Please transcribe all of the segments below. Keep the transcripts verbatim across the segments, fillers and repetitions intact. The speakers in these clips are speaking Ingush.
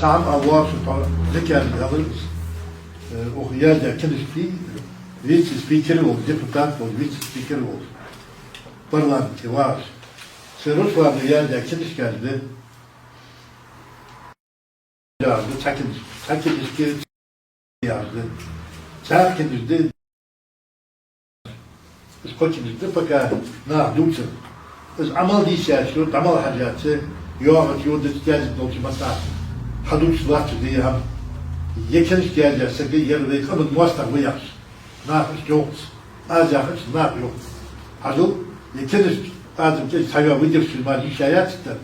Цхьа хӀама ала воагӀаш тхо, дикаьржа хилар из. Э, укх яздаь книжка, вице-спикер волаш, депутат волаш, вице-спикер волаш, парламенте вагӀаш. Цу Руслана яздаь книжкаш да. Яздаь цхьа книжка, цхьа книжка яздаь. Цхьа книжка да. Из кхоачам да, пока нах дувцар. Из Ӏамал дийшача, дӀа мел хьажача, йоагӀача, йода стязик долча маттахь хьадувцаш латташ да ер хӀама. Е книжка яздаь саг ер вай къаман моастагӀа ва яхаш, нах иштта йоах. Аз яхача, нах йоах. Хьажал, е книжка адам кӀезига цхьа йоагӀа выдержка мара йиш яц тӀа.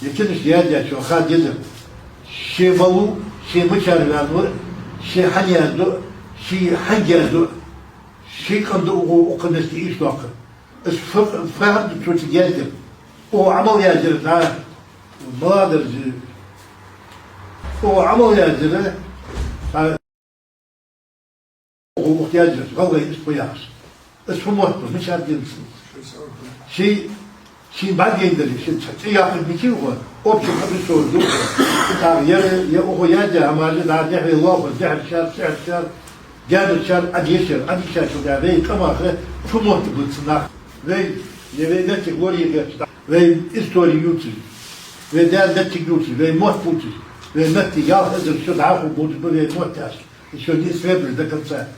Е книжка яздаьчоа ха дезар, ше малув, ше мичара ваьннав, ше хьан яздо, ше хьан яздо, ший къам да укхо укх месте ийшадоаккхар. Из фу-, фу хӀама да цо цига яздер. Укхо Ӏамал яздер, да, маладаржи. Укхо Ӏамал яздер, да. Укхо укх яздаьча гӀалгӀай иштта ва яхаш. Из фу мотт ба, мичара денз? Ший, шийна бӀаргадайна дале, шийна цхьа цӀи яьккхар мичай укхо? Общий хабисор ду. ТӀаккха ер, е укхо яздаь хӀамаш, да, дехьа вай лоафар, дехьарчар, сехьарчар, гаьнарчар, Ӏодешар, Ӏодийшачул тӀехьагӀа вай къамах фу мотт ба цу наха? Вай, е вай меттиг лорае гӀерташ, вай истори ювцаш, вай Даьла меттиг ювцаш, вай мотт бувцаш, вай метта ялх эзар шу дӀахо бувцаш ба вай мотт яхаш. Ещё не исследовали до конца.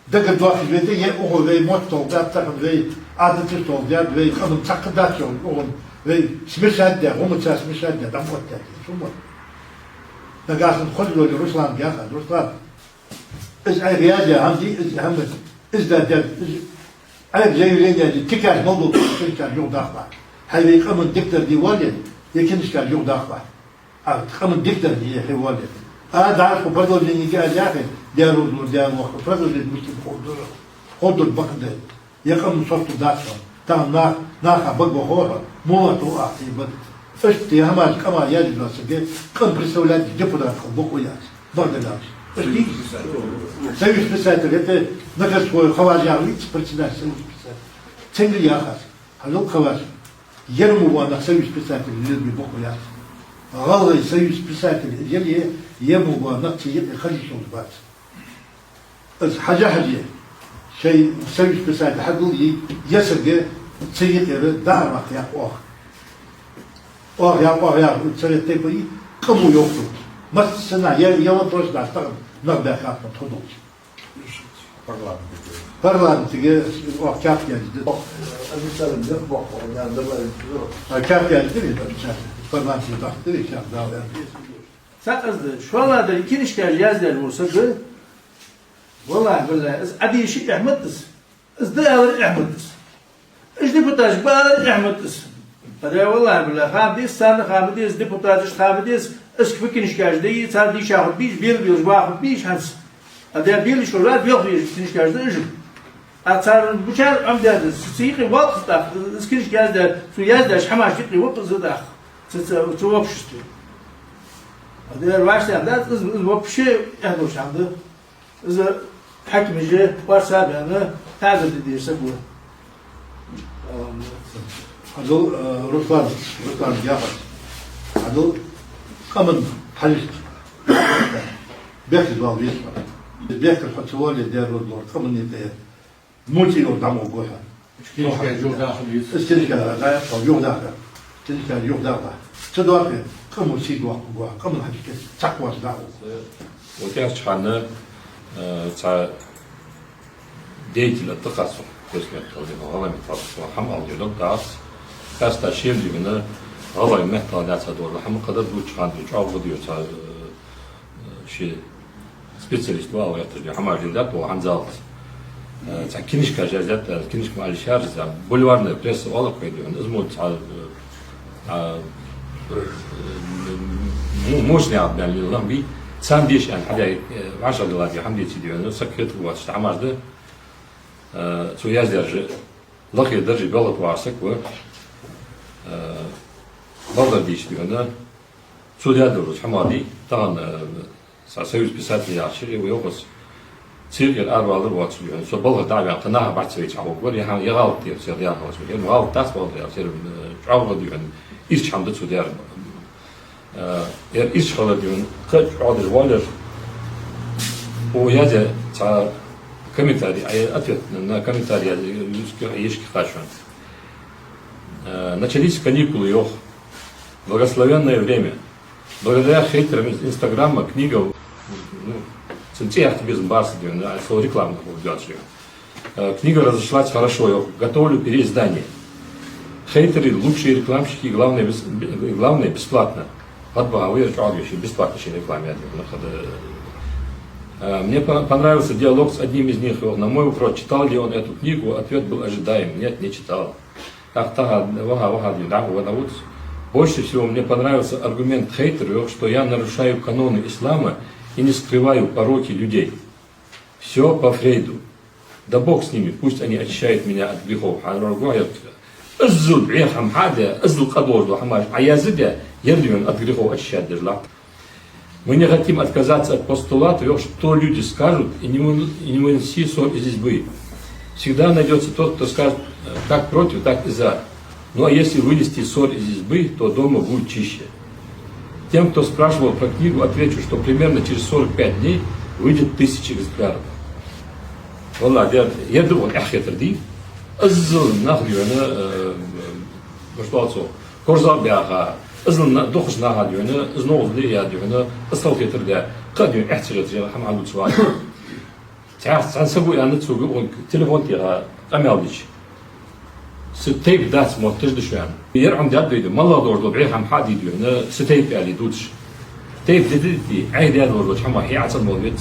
Дагадоахаш вай да, е укхо вай мотт толхадаьд, тахан вай Ӏадаташ толхадаьд, вай къаман цхьаккха дац йоах, укхун вай смешать даь, гӀумаца смешать даь, дӀа ма оттадаьд, шо мотт. Нагахьа санна хоза йоле Русланга яхад: Руслан, из Ӏайха яздаь хӀама дий, из хӀама, из да дер, из Ӏайха заявлени дий, тикаш мел долча книжкаш юхадаккха. Хьай вай къаман дикадар де воалле, е книжкаш юхадаккха. А, къаман дикадар де хье воалле. А, дӀахо продолжени га аз яхе, дерун дур, дерун ваха, продолжени муштин ховдур, ховдур бакъда. Е къаман сорта дац хьона. Тахан нах, наха бага бахора, мула ту ахти бага. Иштта е хӀамаш къаман яздаь сага, къам представлять депутат хила бокъо яц. Бакъда яц. Иштта союз писателей, это Накарской Хаваж яха вице-председатель союз писателей. Цунга яхаш. Хьажал, Хаваж, ер мо вола нах союз писателей лелабе бокъо яц. ГӀалгӀай союз писателей яле, ер мо вола нах цу юкъе хоза йиш йолаш бац. Из хьажа-хьаже, шоай союз писателей хьадулле, е саг цу юкъера дӀа а ваккха яккха оаха. Оаха яккха, оаха яккха, цу совет тайпан къамо йохту. Массанахьа, е, е вон трош дац тахан нах баьхкаб тхо долча. Парламентага. Парламентага оаха каьхат яздир. Оаха, официально боккха, да, добавить. А каьхат яздир, парламентага дахтир, каьхат дала. Цхьа къаьста, шоллагӀдар книжкаш яздаь вола саг, валлахӀи-биллахӀи, из Ӏодийша эхь ма да из. Из да аьлар эхь ма да из. Уж депутаташ ба аьлар эхь ма да из. Ада, валлахӀи-биллахӀи, ха ма деза царна, ха ма деза депутаташта, ха ма деза, из фу книжкаш да, цар дийша хургбий уж, белабелаш ваха хургбий уж хӀанз. Ада, белаш ваьлча, белха везаш книжкаш да уж. А цар бучар Ӏомадаьд из, цу юкъе валкх из тӀаккха, из книжка яздаь, цо яздаьча хӀамашта юкъе ва-кх из тӀаккха, цу, цу, цу обществе. Ада, вӀаштӀехьа дац, из, из вообще эхь долаш хӀама да. Из хьакимаша орца а баьнна, таӀазар де дезаш саг ва. Хьажал, э, Руслан, Руслан яхар. Хьажал, къаман хьалхашка бехказа вала веза хьо. Бехказа хьо ца вале, дер лор къаман тӀа. Муци йол дӀа ма гӀо хьо. Книжкаш юхадаккха веза. Из книжкаш, да, юхадаккха. Книжкаш юхадаккха. Ца доаккхе, къамо сий доаккхаргва хьо, къаман хьалхашка цхьаккха воацаш дӀа а гӀо. Вот яхача хана, э, цхьа деятель а тӀакхаьчача, то есть, меттала, гӀалгӀай меттала хӀама ала дезаш дац. Къаьстта шийна дийна гӀалгӀай меттала даьца дола хӀама кхадар дувцача хана чӀоагӀа дийна цхьа, э, ший специалист ва, ала гӀерташ дий, хӀамаш леладаьд оаха хӀанзалца. Э, цхьа книжкаш яздаьд, э, книжка ма аллара, из бульварная пресса оал-кх вай дий хьона, из мо цхьа, э, а, э, мо-, мощный а баьнна леладаьд, царна деша аьнна хьадаь, э, вӀашагӀдилла дий хӀама деций дий хьона, саг хетаргвоацаш хӀамаш да. Э, цо яздаьраш лакхе дарже белха вагӀаш саг ва. Э, балдар дийша дий хьона. Цо даьд из хӀама дий, тахан, э, цхьа союз писателей яхача, е ва йоах из. Цу юкъера аравалар воацаш дий хьона. Со балха дӀа а ваьнна, кхы наха бӀарга ца вайча хьахургвар, е хӀа-, е гӀалат да ер, цар яхар хилча. Е гӀалат дац балха яхар, цар, э, чӀоагӀа ва дий хьона. Из хӀама да цо даьр. Э, ер ирча хала дийна, кхы а чӀоагӀдеш валар. О, язъе цхьа комментарий, а я ответ на, на комментарий язъе, юска, ешка хашан. Э, начались каникулы, йоах. Благословенное время. Благодаря хейтерам из Инстаграма книга, ну, цун цӀи яхта безам бац дийна, а со реклама хӀу дӀаоалаш. Э, книга разошлась хорошо, я готовлю переиздание. Хейтеры — лучшие рекламщики, главное, бес-, бе-, главное, бесплатно. Хадба вера чуагвеши бесплатно ши реклама яд, ну, хада. Э, мне по-, понравился диалог с одним из них. На мой вопрос, читал ли он эту книгу, ответ был ожидаем: «Нет, не читал». Так, так, ваха, ваха, дин, да, вот, а вот. Больше всего мне понравился аргумент хейтера, что я нарушаю каноны ислама и не скрываю пороки людей. Всё по Фрейду. Да бог с ними, пусть они очищают меня от грехов. Хьарургу хьерт. Иззал бӀеха хӀама хьаде, иззал къа долаш дола хӀамаш Ӏаязде, ер дийна от грехов очищать деш латт. Мы не хотим отказаться от постулата, йоах, что люди скажут, и не вын-, и не выноси ссор из избы. Всегда найдётся тот, кто скажет, э, как против, так и за. Ну а если вынести ссор из избы, то дома будет чище. Тем, кто спрашивал про книгу, отвечу, что примерно через сорок пять дней выйдет тысяча экземпляров. Валлахь, дер, ер да вон эхь хетар ди. Иззал нах дийна, э, э, мушталцо, корзагӀ баьха, иззал на-, дохаш наха дийна, из новзал я дийна, из хала хетар да, кхы а дийна, эхь ца хетар, хӀама хьадувцаш вац. Цхьаь, цхьан саго аьннад сога, он телефон тӀа къамаьл дича. Са тайпа дац мотташ да шоана. Ер Ӏомадаьд вай да, малагӀа долаш дола бӀеха хӀама хьадийд вайна, са тайпа аьле дувцаш. Тайпа дитадитий, Ӏайха даь долаш долча хӀамах хье Ӏацан мол вец.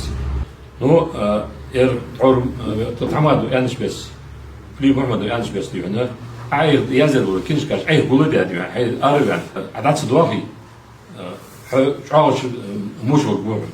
Ну, а, ер тхьор, а, тхьамада аьннача бесса, Плиев Мухьмада аьннача бесса дийна, Ӏайха язъяь дола книжкаш Ӏайха гулдаь дийна, хье ара ваьнна, а, дӀа ца доахий, а, хьо чӀоагӀача, а, муж варгва хьона.